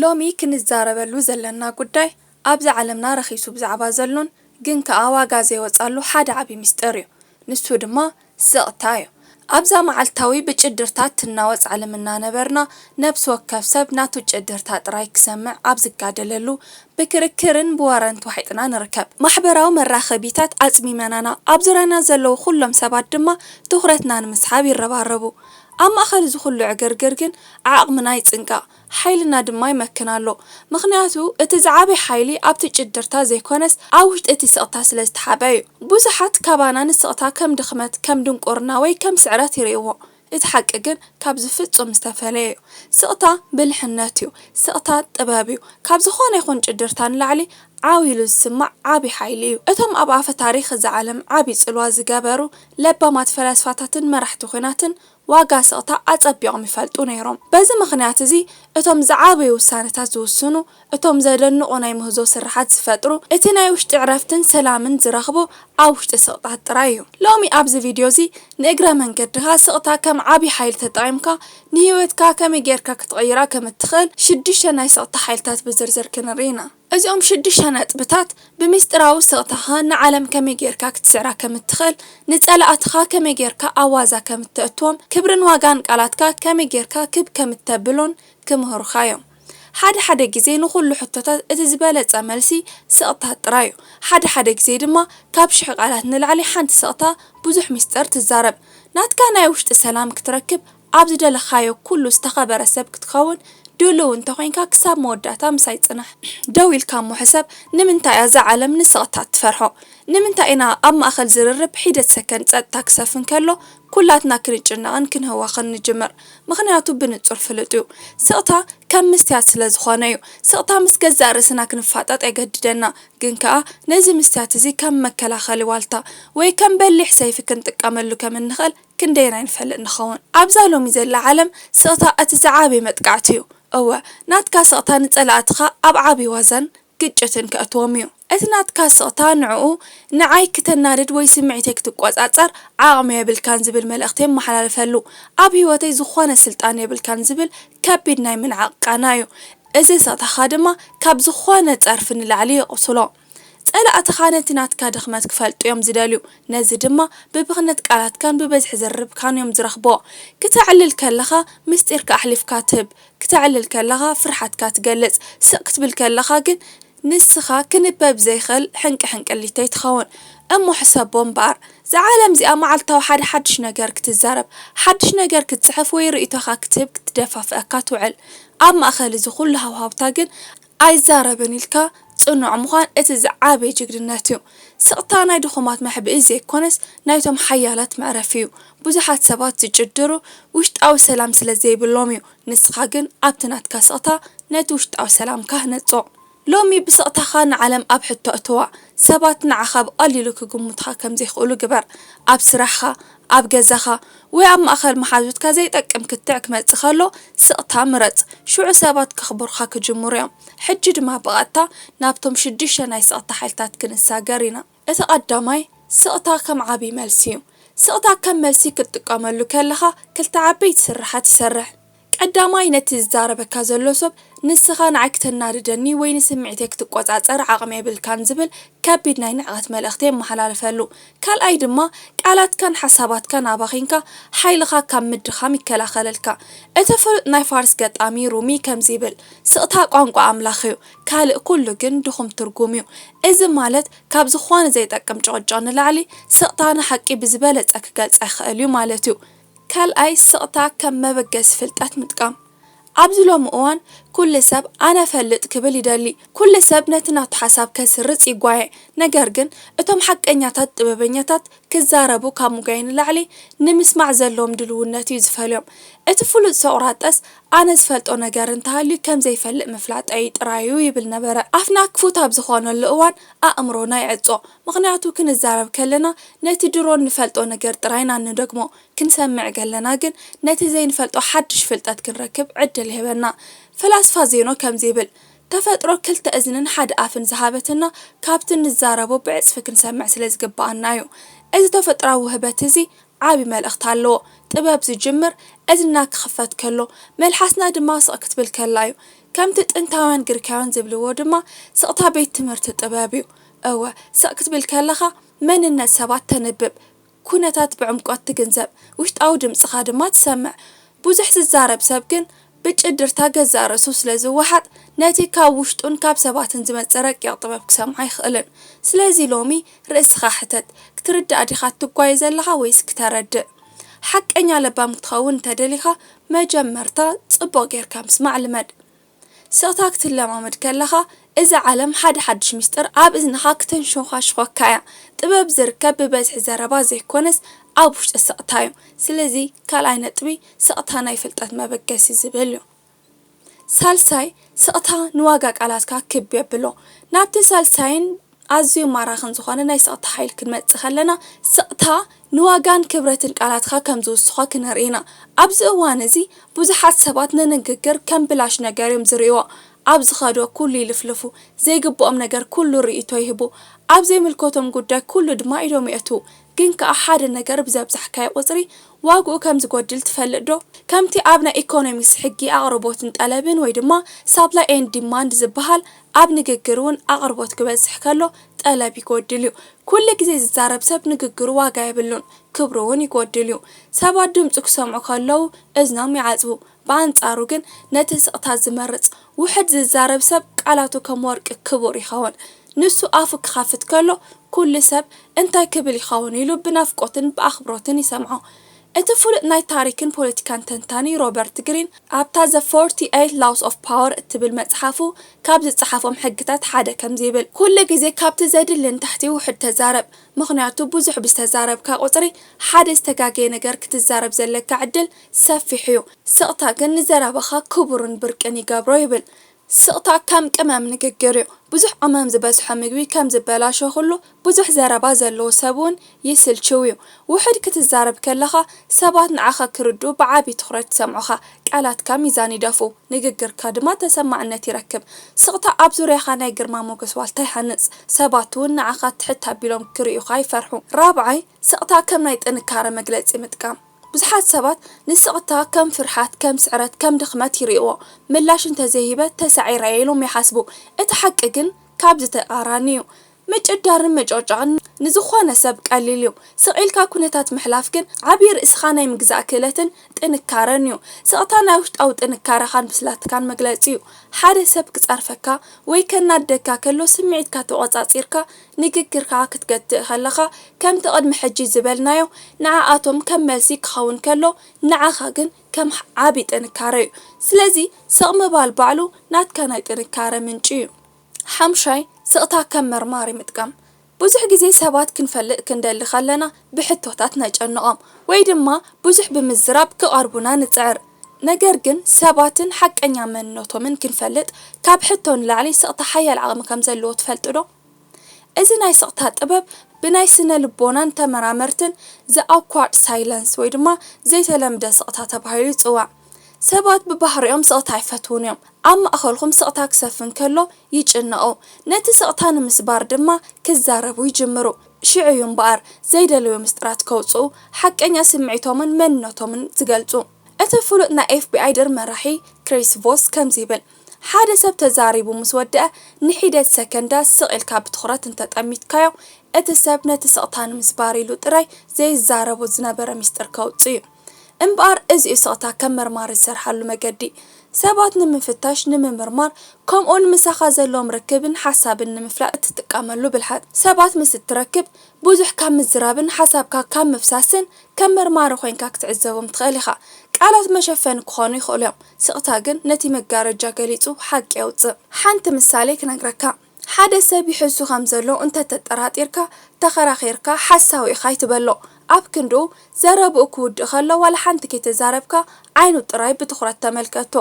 ሎሚ ክንዛረበሉ ዘለና ጉዳይ ኣብዛ ዓለምና ረኺሱ ብዛዕባ ዘሎን ግን ከኣ ዋጋ ዘይወጻሉ ሓደ ዓቢ ምስጢር እዩ። ንሱ ድማ ስቕታ እዩ። ኣብዛ መዓልታዊ ብጭድርታት ትናወጽ ዓለም እናነበርና፣ ነብሲ ወከፍ ሰብ ናቱ ጭድርታ ጥራይ ክሰምዕ ኣብ ዝጋደለሉ፣ ብክርክርን ብወረን ተዋሒጥና ንርከብ። ማሕበራዊ መራኸቢታት ኣጽሚመናና፣ ኣብ ዙርያና ዘለዉ ኩሎም ሰባት ድማ ትኹረትና ንምስሓብ ይረባረቡ። ኣብ ማእከል እዚ ኩሉ ዕግርግር ግን ዓቕምና ይጽንቀቕ፣ ሓይልና ድማ ይመክን ኣሎ። ምኽንያቱ እቲ ዝዓቢ ሓይሊ ኣብቲ ጭድርታ ዘይኮነስ ኣብ ውሽጢ እቲ ስቕታ ስለ ዝተሓብአ እዩ። ብዙሓት ካባና ንስቕታ ከም ድኽመት፣ ከም ድንቁርና ወይ ከም ስዕረት ይርእይዎ። እቲ ሓቂ ግን ካብዚ ፍጹም ዝተፈለየ እዩ። ስቕታ ብልሕነት እዩ። ስቕታ ጥበብ እዩ። ካብ ዝኾነ ይኹን ጭድርታ ንላዕሊ ዓው ኢሉ ዝስማዕ ዓቢ ሓይሊ እዩ። እቶም ኣብ ኣፈ ታሪኽ እዛ ዓለም ዓቢ ጽልዋ ዝገበሩ ለባማት ፈላስፋታትን መራሕቲ ኲናትን ዋጋ ስቕታ ኣጸቢቖም ይፈልጡ ነይሮም። በዚ ምኽንያት እዚ እቶም ዝዓበዩ ውሳነታት ዝውስኑ፣ እቶም ዘደንቑ ናይ ምህዞ ስርሓት ዝፈጥሩ፣ እቲ ናይ ውሽጢ ዕረፍትን ሰላምን ዝረኽቡ ኣብ ውሽጢ ስቕታት ጥራይ እዩ። ሎሚ ኣብዚ ቪድዮ እዚ ንእግረ መንገድኻ ስቕታ ከም ዓቢ ሓይሊ ተጠቒምካ ንህይወትካ ከመይ ጌርካ ክትቕይራ ከም እትኽእል ሽዱሽተ ናይ ስቕታ ሓይልታት ብዝርዝር ክንርኢ ኢና። እዚኦም ሽዱሽተ ነጥብታት ብምስጢራዊ ስቕታኻ ንዓለም ከመይ ጌርካ ክትስዕራ ከም እትኽእል፣ ንጸላእትኻ ከመይ ጌርካ ኣብ ዋዛ ከም እተእትዎም፣ ክብርን ዋጋን ቃላትካ ከመይ ጌርካ ክብ ከም እተብሎን ክምህሩኻ እዮም። ሓደ ሓደ ግዜ ንኹሉ ሕቶታት እቲ ዝበለጸ መልሲ ስቕታ ጥራይ እዩ። ሓደ ሓደ ግዜ ድማ ካብ ሽሕ ቃላት ንላዕሊ ሓንቲ ስቕታ ብዙሕ ምስጢር ትዛረብ። ናትካ ናይ ውሽጢ ሰላም ክትረክብ፣ ኣብ ዝደለኻዮ ኩሉ ዝተኸበረ ሰብ ክትከውን ድሉው እንተኾይንካ ክሳብ መወዳእታ ምሳይ ጽናሕ። ደው ኢልካ እሞ ሕሰብ፣ ንምንታይ እያ እዛ ዓለም ንስቕታ ትፈርሖ? ንምንታይ ኢና ኣብ ማእከል ዝርርብ ሒደት ሰከንድ ጸጥታ ክሰፍን ከሎ ኩላትና ክንጭነቕን ክንህወኽን ንጅምር? ምኽንያቱ ብንጹር ፍሉጥ እዩ። ስቕታ ከም ምስትያት ስለ ዝኾነ እዩ። ስቕታ ምስ ገዛእ ርእስና ክንፋጠጥ የገድደና። ግን ከኣ ነዚ ምስትያት እዚ ከም መከላኸሊ ዋልታ ወይ ከም በሊሕ ሰይፊ ክንጥቀመሉ ከም እንኽእል ክንደየናይ ንፈልጥ ንኸውን? ኣብዛ ሎሚ ዘላ ዓለም ስቕታ እቲ ዝዓበየ መጥቃዕቲ እዩ። እወ፣ ናትካ ስቕታ ንጸላእትኻ ኣብ ዓቢ ዋዛን ግጭትን ከእትዎም እዩ። እቲ ናትካ ስቕታ ንዕኡ ንዓይ ክተናድድ ወይ ስምዒተይ ክትቆጻጸር ዓቕሚ የብልካን ዝብል መልእኽቲ የመሓላልፈሉ። ኣብ ህይወተይ ዝኾነ ስልጣን የብልካን ዝብል ከቢድ ናይ ምንዓቕ ቃና እዩ። እዚ ስቕታኻ ድማ ካብ ዝኾነ ጸርፊ ንላዕሊ የቑስሎ። ጸላእትኻ ነቲ ናትካ ድኽመት ክፈልጡ እዮም ዝደልዩ። ነዚ ድማ ብብኽነት ቃላትካን ብብዝሒ ዝርርብካን እዮም ዝረኽብዎ። ክተዕልል ከለኻ ምስጢርካ ኣሕሊፍካ ትህብ። ክተዕልል ከለኻ ፍርሓትካ ትገልጽ። ስቕ ክትብል ከለኻ ግን ንስኻ ክንበብ ዘይክእል ሕንቂ ሕንቅሊተይ ትኸውን። እሞ ሕሰቦ እምበኣር፣ እዛ ዓለም እዚኣ መዓልታዊ ሓደ ሓድሽ ነገር ክትዛረብ፣ ሓድሽ ነገር ክትጽሕፍ ወይ ርእይቶኻ ክትህብ ክትደፋፍኣካ ትውዕል። ኣብ ማእከል እዚ ኩሉ ሃውሃውታ ግን ኣይዛረብን ኢልካ ጽኑዕ ምዃን እቲ ዝዓበየ ጅግንነት እዩ። ስቕታ ናይ ድኹማት መሕብኢ ዘይኮነስ ናይቶም ሓያላት መዕረፊ እዩ። ብዙሓት ሰባት ዝጭድሩ ውሽጣዊ ሰላም ስለ ዘይብሎም እዩ። ንስኻ ግን ኣብቲ ናትካ ስቕታ ነቲ ውሽጣዊ ሰላምካ ህነጾ። ሎሚ ብስቕታኻ ንዓለም ኣብ ሕቶ እትዋ። ሰባት ንዓኻ ብቐሊሉ ክግምቱኻ ከም ዘይክእሉ ግበር። ኣብ ስራሕኻ፣ ኣብ ገዛኻ፣ ወይ ኣብ ማእከል መሓዙትካ ዘይጠቅም ክትዕ ክመጽእ ከሎ ስቕታ ምረጽ። ሽዑ ሰባት ከኽብሩኻ ክጅምሩ እዮም። ሕጂ ድማ ብቐጥታ ናብቶም ሽዱሽተ ናይ ስቕታ ሓይልታት ክንሳገር ኢና። እቲ ቀዳማይ፣ ስቕታ ከም ዓቢ መልሲ እዩ። ስቕታ ከም መልሲ ክትጥቀመሉ ከለኻ ክልተ ዓበይቲ ስርሓት ይሰርሕ። ቀዳማይ፣ ነቲ ዝዛረበካ ዘሎ ሰብ ንስኻ ንዓይ ክተናድደኒ ወይ ንስምዒተይ ክትቆጻጸር ዓቕሚ የብልካን ዝብል ከቢድ ናይ ንዕቐት መልእኽቲ የመሓላልፈሉ። ካልኣይ ድማ፣ ቃላትካን ሓሳባትካን ኣባኺንካ ሓይልኻ ካብ ምድኻም ይከላኸለልካ። እቲ ፍሉጥ ናይ ፋርስ ገጣሚ ሩሚ ከምዚ ይብል፣ "ስቕታ ቋንቋ ኣምላኽ እዩ፣ ካልእ ኩሉ ግን ድኹም ትርጉም እዩ።" እዚ ማለት ካብ ዝኾነ ዘይጠቅም ጭቕጭቕ ንላዕሊ ስቕታ ንሓቂ ብዝበለጸ ክገልጻ ይኽእል እዩ ማለት እዩ። ካልኣይ፣ ስቕታ ከም መበገሲ ፍልጠት ምጥቃም። ኣብዚ ሎሚ እዋን ኩሉ ሰብ ኣነ ፈልጥ ክብል ይደሊ። ኩሉ ሰብ ነቲ ናቱ ሓሳብ ከስርጽ ይጓየ። ነገር ግን እቶም ሓቀኛታት ጥበበኛታት ክዛረቡ ካብ ምጉያይ ንላዕሊ ንምስማዕ ዘለዎም ድልውነት እዩ ዝፈልዮም። እቲ ፍሉጥ ሶቕራጠስ ኣነ ዝፈልጦ ነገር እንተሃልዩ ከም ዘይፈልጥ ምፍላጠይ ጥራይ እዩ ይብል ነበረ። ኣፍና ክፉት ኣብ ዝኾነሉ እዋን ኣእምሮና ይዕጾ። ምኽንያቱ ክንዛረብ ከለና ነቲ ድሮ እንፈልጦ ነገር ጥራይ ኢና እንደግሞ። ክንሰምዕ ከለና ግን ነቲ ዘይንፈልጦ ሓድሽ ፍልጠት ክንረክብ ዕድል ይህበና። ፈላስፋ ዜኖ ከምዚ ይብል፣ "ተፈጥሮ ክልተ እዝንን ሓደ ኣፍን ዝሃበትና ካብቲ ንዛረቦ ብዕጽፊ ክንሰምዕ ስለ ዝግብኣና እዩ።" እዚ ተፈጥሮኣዊ ውህበት እዚ ዓቢ መልእኽቲ ኣለዎ። ጥበብ ዝጅምር እዝንና ክኽፈት ከሎ፣ መልሓስና ድማ ስቕ ክትብል ከላ እዩ። ከምቲ ጥንታውያን ግሪካውያን ዝብልዎ ድማ፣ ስቕታ ቤት ትምህርቲ ጥበብ እዩ። እወ፣ ስቕ ክትብል ከለኻ መንነት ሰባት ተንብብ፣ ኩነታት ብዕምቆት ትግንዘብ፣ ውሽጣዊ ድምጽኻ ድማ ትሰምዕ። ብዙሕ ዝዛረብ ሰብ ግን ብጭድርታ ገዛእ ርእሱ ስለ ዝወሓጥ፣ ነቲ ካብ ውሽጡን ካብ ሰባትን ዝመጽእ ረቂቕ ጥበብ ክሰምዖ ኣይኽእልን። ስለዚ ሎሚ ርእስኻ ሕተት፣ ክትርዳእ ዲኻ ትጓየ ዘለኻ ወይስ ክተረድእ? ሓቀኛ ለባም ክትኸውን እንተደሊኻ፣ መጀመርታ ጽቡቕ ጌርካ ምስማዕ ልመድ። ስቕታ ክትለማመድ ከለኻ፣ እዛ ዓለም ሓደ ሓድሽ ምስጢር ኣብ እዝንኻ ክተንሸዃሽኾካ እያ። ጥበብ ዝርከብ ብበዝሒ ዘረባ ዘይኮነስ ኣብ ውሽጢ ስቕታ እዩ። ስለዚ ካልኣይ ነጥቢ፣ ስቕታ ናይ ፍልጠት መበገሲ ዝብል እዩ። ሳልሳይ፣ ስቕታ ንዋጋ ቃላትካ ክብ የብሎ። ናብቲ ሳልሳይን ኣዝዩ ማራኽን ዝኾነ ናይ ስቕታ ሓይሊ ክንመጽእ ከለና፣ ስቕታ ንዋጋን ክብረትን ቃላትካ ከም ዝውስኾ ክንርኢ ኢና። ኣብዚ እዋን እዚ ብዙሓት ሰባት ንንግግር ከም ብላሽ ነገር እዮም ዝርእይዎ። ኣብ ዝኸዶ ኩሉ ይልፍልፉ፣ ዘይግብኦም ነገር ኩሉ ርእይቶ ይህቡ፣ ኣብ ዘይምልከቶም ጉዳይ ኩሉ ድማ ኢዶም የእትዉ። ግን ከኣ ሓደ ነገር ብዘብዛሕካዮ ቁጽሪ ዋግኡ ከም ዝጎድል ትፈልጥ ዶ? ከምቲ ኣብ ናይ ኢኮኖሚክስ ሕጊ ኣቕርቦትን ጠለብን ወይ ድማ ሳፕላይ ኤንድ ዲማንድ ዝበሃል፣ ኣብ ንግግር እውን ኣቕርቦት ክበዝሕ ከሎ ጠለብ ይጎድል እዩ። ኩሉ ግዜ ዝዛረብ ሰብ ንግግሩ ዋጋ የብሉን፣ ክብሩ እውን ይጎድል እዩ። ሰባት ድምፁ ክሰምዑ ከለዉ እዝኖም ይዓፅዉ። ብኣንፃሩ ግን ነቲ ስቕታ ዝመርጽ ውሑድ ዝዛረብ ሰብ ቃላቱ ከም ወርቂ ክቡር ይኸውን። ንሱ ኣፉ ክኸፍት ከሎ ኩሉ ሰብ እንታይ ክብል ይኸውን ኢሉ ብናፍቆትን ብኣኽብሮትን ይሰምዖ። እቲ ፍሉጥ ናይ ታሪክን ፖለቲካን ተንታኒ ሮበርት ግሪን ኣብታ The forty-eight Laws of Power እትብል መጽሓፉ ካብ ዝጸሓፎም ሕግታት ሓደ ከምዚ ይብል፣ ኩሉ ግዜ ካብቲ ዘድሊ ንታሕቲ ውሑድ ተዛረብ፣ ምኽንያቱ ብዙሕ ብዝተዛረብካ ቁጽሪ ሓደ ዝተጋገየ ነገር ክትዛረብ ዘለካ ዕድል ሰፊሕ እዩ። ስቕታ ግን ንዘረባኻ ክቡርን ብርቅን ይገብሮ ይብል። ስቕታ ከም ቅመም ንግግር እዩ። ብዙሕ ቅመም ዝበዝሖ ምግቢ ከም ዝበላሾ ኩሉ፣ ብዙሕ ዘረባ ዘለዎ ሰብ እውን ይስልችው እዩ። ውሑድ ክትዛረብ ከለኻ ሰባት ንዓኻ ክርድኡ ብዓቢ ትኹረት ይሰምዑኻ። ቃላትካ ሚዛን ይደፍኡ፣ ንግግርካ ድማ ተሰማዕነት ይረክብ። ስቕታ ኣብ ዙርያኻ ናይ ግርማ ሞገስ ዋልታ ይሃንጽ፣ ሰባት እውን ንዓኻ ትሕት ኣቢሎም ክርእዩኻ ይፈርሑ። ራብዓይ፣ ስቕታ ከም ናይ ጥንካረ መግለጺ ምጥቃም። ብዙሓት ሰባት ንስቕታ ከም ፍርሓት፣ ከም ስዕረት፣ ከም ድኽመት ይርእይዎ። ምላሽ እንተዘይሂበ ተሳዒረ እየ ኢሎም ይሓስቡ። እቲ ሓቂ ግን ካብዚ ተቓራኒ እዩ። ምጭዳርን ምጭቕጫቕን ንዝኾነ ሰብ ቀሊል እዩ። ስቕ ኢልካ ኩነታት ምሕላፍ ግን ዓብዪ ርእስኻ ናይ ምግዛእ ክእለትን ጥንካረን እዩ። ስቕታ ናይ ውሽጣዊ ጥንካረኻን ብስለትካን መግለጺ እዩ። ሓደ ሰብ ክጸርፈካ ወይ ከናድደካ ከሎ ስምዒትካ ተቖጻጺርካ ንግግርካ ክትገትእ ከለኻ፣ ከምቲ ቅድሚ ሕጂ ዝበልናዮ፣ ንዓኣቶም ከም መልሲ ክኸውን ከሎ፣ ንዓኻ ግን ከም ዓቢ ጥንካረ እዩ። ስለዚ ስቕ ምባል ባዕሉ ናትካ ናይ ጥንካረ ምንጪ እዩ። ሓምሻይ፣ ስቕታ ከም መርማሪ ምጥቃም። ብዙሕ ግዜ ሰባት ክንፈልጥ ክንደሊ ከለና ብሕቶታት ነጨንቖም ወይ ድማ ብዙሕ ብምዝራብ ክቐርቡና ንጽዕር። ነገር ግን ሰባትን ሓቀኛ መንነቶምን ክንፈልጥ ካብ ሕቶ ንላዕሊ ስቕታ ሓያል ዓቕሚ ከም ዘለዎ ትፈልጡ ዶ? እዚ ናይ ስቕታ ጥበብ ብናይ ስነ ልቦናን ተመራመርትን The Awkward Silence ወይ ድማ ዘይተለምደ ስቕታ ተባሂሉ ይጽዋዕ። ሰባት ብባህሪኦም ስቕታ ኣይፈትዉን እዮም። ኣብ ማእኸልኹም ስቕታ ክሰፍን ከሎ ይጭነቑ። ነቲ ስቕታ ንምስባር ድማ ክዛረቡ ይጅምሩ። ሽዑ እዩ እምበኣር ዘይደለዩ ምስጢራት ከውጽኡ፣ ሓቀኛ ስምዒቶምን መንነቶምን ዝገልጹ። እቲ ፍሉጥ ናይ ኤፍ ቢ ኣይ ድር መራሒ ክሪስ ቮስ ከምዚ ይብል፣ ሓደ ሰብ ተዛሪቡ ምስ ወደአ ንሒደት ሰከንዳት ስቕ ኢልካ ብትኹረት እንተጠሚትካዮ፣ እቲ ሰብ ነቲ ስቕታ ንምስባር ኢሉ ጥራይ ዘይዛረቦ ዝነበረ ምስጢር ከውጽእ እዩ። እምበኣር እዚ እዩ ስቕታ ከም መርማሪ ዝሰርሓሉ መገዲ። ሰባት ንምፍታሽ፣ ንምምርማር፣ ከምኡውን ምሳኻ ዘለዎም ርክብን ሓሳብን ንምፍላጥ እትጥቀመሉ ብልሓት። ሰባት ምስ እትረክብ፣ ብዙሕ ካብ ምዝራብን ሓሳብካ ካብ ምፍሳስን ከም መርማሪ ኮይንካ ክትዕዘቦም ትኽእል ኢኻ። ቃላት መሸፈኒ ክኾኑ ይኽእሉ እዮም፣ ስቕታ ግን ነቲ መጋረጃ ገሊጹ ሓቂ የውጽእ። ሓንቲ ምሳሌ ክነግረካ። ሓደ ሰብ ይሕሱ ከም ዘሎ እንተተጠራጢርካ፣ ተኸራኺርካ ሓሳዊ ኢኻ ኣይትበሎ። ኣብ ክንድኡ ዘረብኡ ክውድእ ከሎ ዋላ ሓንቲ ከይተዛረብካ ዓይኑ ጥራይ ብትኹረት ተመልከቶ።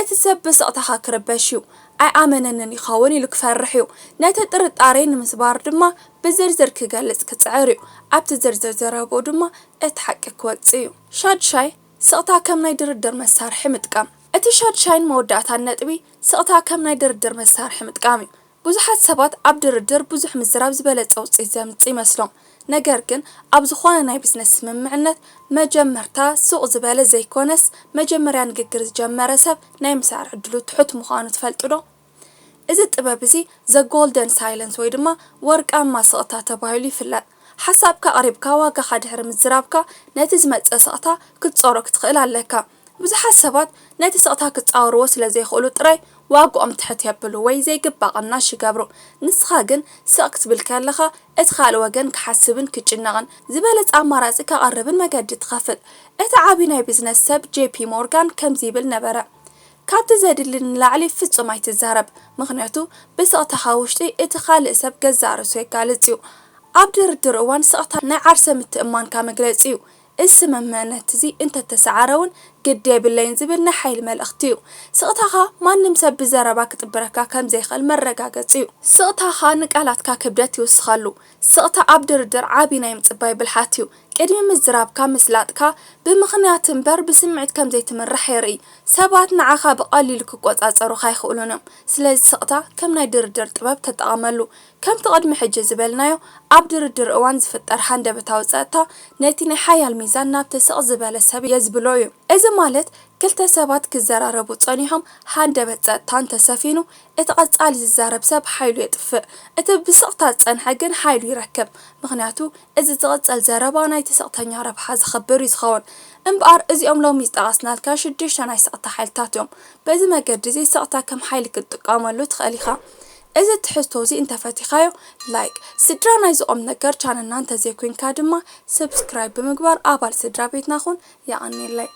እቲ ሰብ ብስቕታኻ ክርበሽ እዩ። ኣይኣመነንን ይኸውን ኢሉ ክፈርሕ እዩ። ነቲ ጥርጣሬ ንምስባር ድማ ብዝርዝር ክገልጽ ክጽዕር እዩ። ኣብቲ ዝርዝር ዘረብኡ ድማ እቲ ሓቂ ክወጽእ እዩ። ሻድሻይ፣ ስቕታ ከም ናይ ድርድር መሳርሒ ምጥቃም። እቲ ሻድሻይን መወዳእታን ነጥቢ ስቕታ ከም ናይ ድርድር መሳርሒ ምጥቃም እዩ። ብዙሓት ሰባት ኣብ ድርድር ብዙሕ ምዝራብ ዝበለጸ ውጽኢት ዘምጽእ ይመስሎም። ነገር ግን ኣብ ዝኾነ ናይ ቢዝነስ ስምምዕነት መጀመርታ ሱቕ ዝበለ ዘይኮነስ መጀመርያ ንግግር ዝጀመረ ሰብ ናይ ምሳር ዕድሉ ትሑት ምዃኑ ትፈልጡ ዶ? እዚ ጥበብ እዚ The Golden Silence ወይ ድማ ወርቃማ ስቕታ ተባሂሉ ይፍለጥ። ሓሳብካ ኣቕሪብካ ዋጋኻ ድሕሪ ምዝራብካ ነቲ ዝመጸ ስቕታ ክትጾሮ ክትኽእል ኣለካ። ብዙሓት ሰባት ነቲ ስቕታ ክጻወርዎ ስለ ዘይኽእሉ ጥራይ ዋግኦም ትሕት የብሉ ወይ ዘይግባእ ቅናሽ ይገብሩ። ንስኻ ግን ስቕ ክትብል ከለኻ እቲ ካልእ ወገን ክሓስብን ክጭነቕን ዝበለጸ ኣማራጺ ከቕርብን መገዲ ትኸፍት። እቲ ዓቢ ናይ ቢዝነስ ሰብ ጄ ፒ ሞርጋን ከምዚ ይብል ነበረ፣ ካብቲ ዘድሊ ንላዕሊ ፍጹም ኣይትዛረብ፣ ምኽንያቱ ብስቕታኻ ውሽጢ እቲ ካልእ ሰብ ገዛእ ርእሱ የጋልጽ እዩ። ኣብ ድርድር እዋን ስቕታ ናይ ዓርሰ ምትእምማንካ መግለጺ እዩ። እዚ ስምምዕነት እዚ እንተተሰዓረ እውን ግዲ የብለይን ዝብል ናይ ሓይሊ መልእኽቲ እዩ። ስቕታኻ ማንም ሰብ ብዘረባ ክጥብረካ ከም ዘይኽእል መረጋገጺ እዩ። ስቕታኻ ንቃላትካ ክብደት ይውስኸሉ። ስቕታ ኣብ ድርድር ዓቢ ናይ ምጽባይ ብልሓት እዩ። ቅድሚ ምዝራብካ ምስላጥካ ብምኽንያት እምበር ብስምዒት ከም ዘይትምራሕ የርኢ። ሰባት ንዓኻ ብቐሊሉ ክቆጻጸሩኻ ኣይኽእሉን እዮም። ስለዚ ስቕታ ከም ናይ ድርድር ጥበብ ተጠቐመሉ። ከምቲ ቅድሚ ሕጂ ዝበልናዮ፣ ኣብ ድርድር እዋን ዝፍጠር ሃንደበታዊ ጸጥታ ነቲ ናይ ሓያል ሚዛን ናብቲ ስቕ ዝበለ ሰብ የዝብሎ እዩ። እዚ ማለት ክልተ ሰባት ክዘራረቡ ጸኒሖም ሃንደበት ጸጥታ እንተሰፊኑ፣ እቲ ቀጻሊ ዝዛረብ ሰብ ሓይሉ የጥፍእ። እቲ ብስቕታ ዝጸንሐ ግን ሓይሉ ይረክብ። ምኽንያቱ እዚ ዝቕጽል ዘረባ ናይቲ ስቕተኛ ረብሓ ዘኽብር እዩ ዝኸውን። እምበኣር እዚኦም ሎሚ ዝጠቐስናልካ ሽዱሽተ ናይ ስቕታ ሓይልታት እዮም። በዚ መገዲ እዚ ስቕታ ከም ሓይሊ ክትጥቀመሉ ትኽእል ኢኻ። እዚ ትሕዝቶ እዚ እንተፈቲኻዮ ላይክ፣ ስድራ ናይዚ ቁም ነገር ቻነልና እንተዘይኮይንካ ድማ ሰብስክራይብ ብምግባር ኣባል ስድራ ቤትና ኩን። የቐንየለይ።